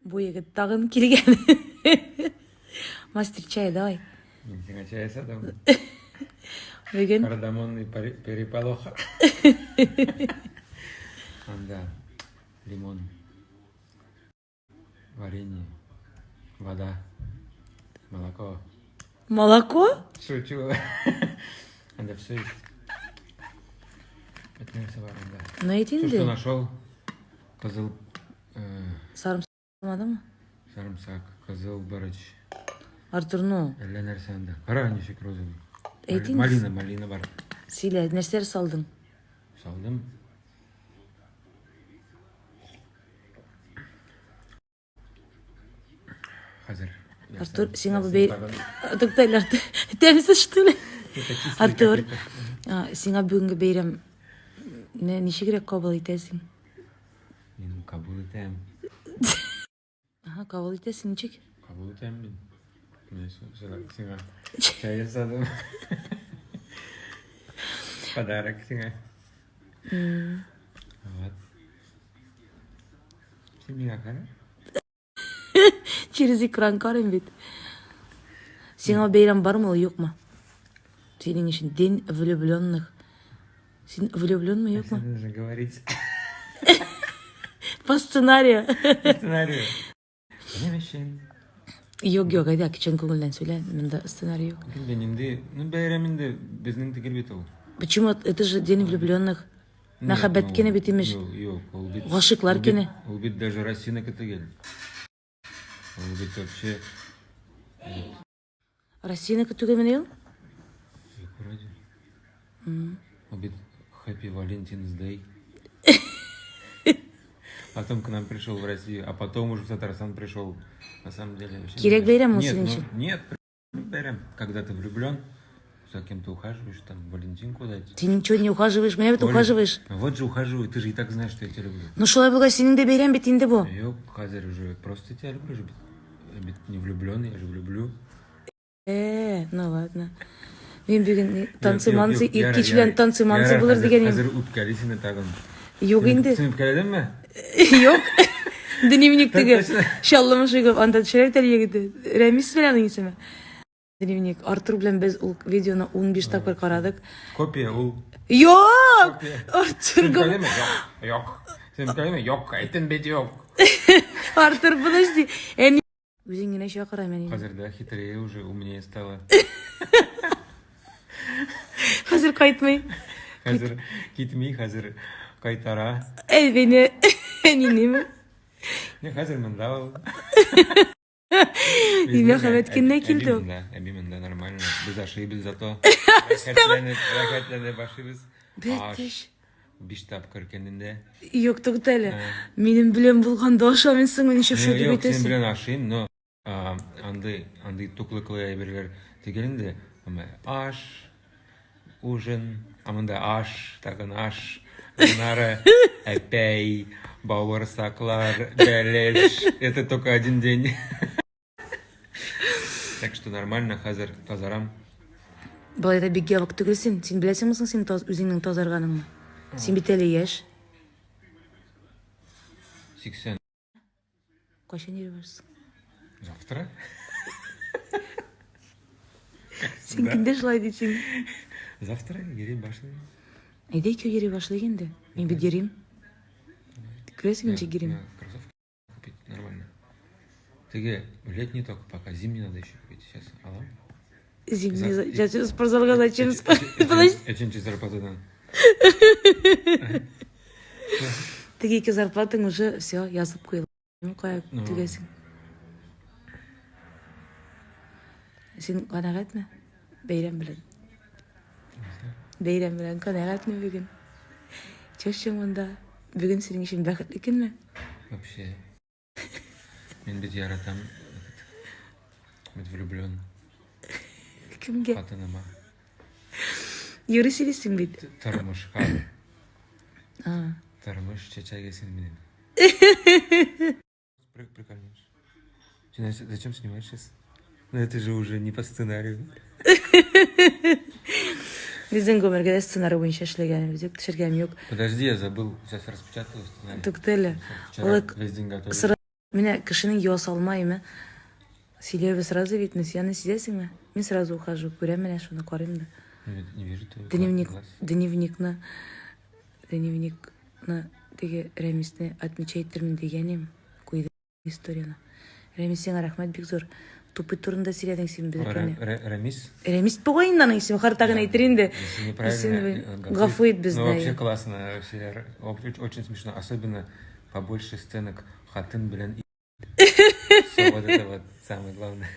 Бу егет тагын килгән. Мастер чая, давай. Мин сиңа чәй ясадым. Бүген Кардамонный переполох. Анда лимон, варенье, вода, молоко. Молоко? Шучу. Анда все есть. Это нәрсә бар анда? Ну әйт Все, что инде. нашел. Кызыл Сарымсамадыңмы? Сарымсак, кызыл борыч. Артур, ну. Әллә нәрсә анда. Кара, ничек розовый. Әйт инде. Малина, малина бар. Сөйлә, нәрсәләр салдың? Салдым. Хәзер. Артур, сиңа бу бәй... Тукта, Артур, тәмсез что ли? Артур, сиңа бүгенге бәйрәм ничегрәк кабул итәсең? Мин кабул итәм. Ага, кабул итәсең ничек? Кабул итәм мин. Менә сиңа чәй ясадым. Подарок сиңа. Вот. Син миңа кара. Через экран карыйм бит. Сиңа бәйрәм бармы ул, юкмы? Синең өчен день влюбленных. Син влюбленмы, юкмы? Нужно говорить. По сценарию. По сценарию. Минем өчен. Юк, юк, әйдә, чын күңелдән сөйлә. Монда сценарий юк. Инде инде, ну бәйрәм инде безнең түгел бит ул. Почему? Это же день влюбленных. Мәхәббәт көне бит имеш. Юк, юк, ул бит. Гашыйклар көне. Ул бит даже Россиянеке түгел. Ул бит вообще. Россиянеке түгелмени ул? Юк, вроде. Ул бит Happy Valentine's Day. Потом к нам пришел в Россию, а потом уже в Татарстан пришел. На самом деле. Вообще Кирәк бәйрәм ул Нет, синең ну, өчен? Нет, бәйрәм. Когда ты влюблен, за кем-то ухаживаешь, там, Валентинку дать. Ты ничего не ухаживаешь, меня бит Оля, ухаживаешь. Вот же ухаживаю, ты же и так знаешь, что я тебя люблю. Ну шулай булгач, синең дә бәйрәм бит инде бу. Юк, хәзер уже просто тебя люблю же бит. Я бит не влюблен, я же люблю. Э, ну ладно. Мин бүген танцы-манцы, Юк, юк, кич ярар, белән танцы-манцы ярар, булыр хәзер- дигән идем. Хәзер үпкәли сине тагын. Юк инде. Син үпкәләдеңме? Юк. Дневник теге. Точно. Чаллы мужигы анда төшерә бит әле егете. Рәмис белән аның исеме. Дневник. Артур белән без ул видеоны 15 тапкыр карадык. Копия ул. Юк! Копия. Артур, Син үпкәләдеңме? Юк. Юк. Син үпкәләдеңме? Юк. Әйттем бит юк. Артур, подожди. Әни үзең генә чакыра мени. Хәзер дә хитрее уже, умнее стала. Хәзер кайтмый. Хәзер китми, хәзер кайтара. Әй, мине әнинеме? Не, хәзер монда ул. Мәхәббәт көненә килде ул. Әби монда, әби монда нормально. Без ашыйбыз зато. Рәхәтләнеп, рәхәтләнеп ашыйбыз. Бетеш. Биш тапкыр көнендә. Юк, тукта әле. Минем белән булганда ашамыйсың, ничек шулай дип Юк, син әйтәсең? белән ашыйм, но андый, андый туклыклы әйберләр түгел инде. Әмма аш, ужин, а монда аш, тагын аш, аннары әпәй, бавырсаклар, бәлеш. Это только один день. Так что нормально, хәзер тазарам. Болай да бик ябык түгел син. Син беләсеңме соң син таз, үзеңнең тазарганыңны? Син бит әле яшь. 80. Кайчан йөри башлыйсың? Завтра? Син көндә шулай дисең. Завтра йөри башлыйм. Әйдә икәү йөри башлыйк инде. Мин бит йөрим. Күрәсең ничек йөрим. Кроссовки купить нормально. Теге летний только пока, зимний надо еще купить. Сейчас алам. Зимний, сейчас спортзалга зачем? Подожди. Өченче зарплатадан. Теге ике зарплатаң уже все язып куелган. Кая Ну. түгәсең? Син канәгатьме? Бәйрәм белән. Бәйрәм белән канәгатьме бүген? Чәчең монда. Бүген синең өчен бәхетле көнме? Вообще. Мин бит яратам. Бит влюблен. Кемгә? Хатыныма. Юри сөйлисең бит. Тормышка. Тормыш чәчәге син минем. Прикольно. Ты зачем снимаешь сейчас? Ну это же уже не по сценарию. Безнең гомергә дә сценарий буенча эшләгәнебез юк, төшергәнем юк. Подожди, я забыл. Сейчас распечатаю сценарий. Туктале. Вчера весь день готовил. Менә кешенең ясалма име сөйләве сразу видно. Син аны сизәсеңме? Мин сразу ухожу, күрәм менә шуны, карыйм да. Не вижу твой Дневник, глаз. Дневникны, дневникны теге Рәмисне отмечать иттермен дигән идем. Куйды историяне. Рәмис, сиңа рәхмәт бик зур. Тупый турында сөйләдең син безнекене. Рәмис? Рәмис бугай инде аның исеме, хар тагын әйтер инде. Если неправильно, Гафу ит безне. Ну, вообще классно, вообще, очень смешно, особенно побольше сценок хатын белән. Все, вот это вот самое главное.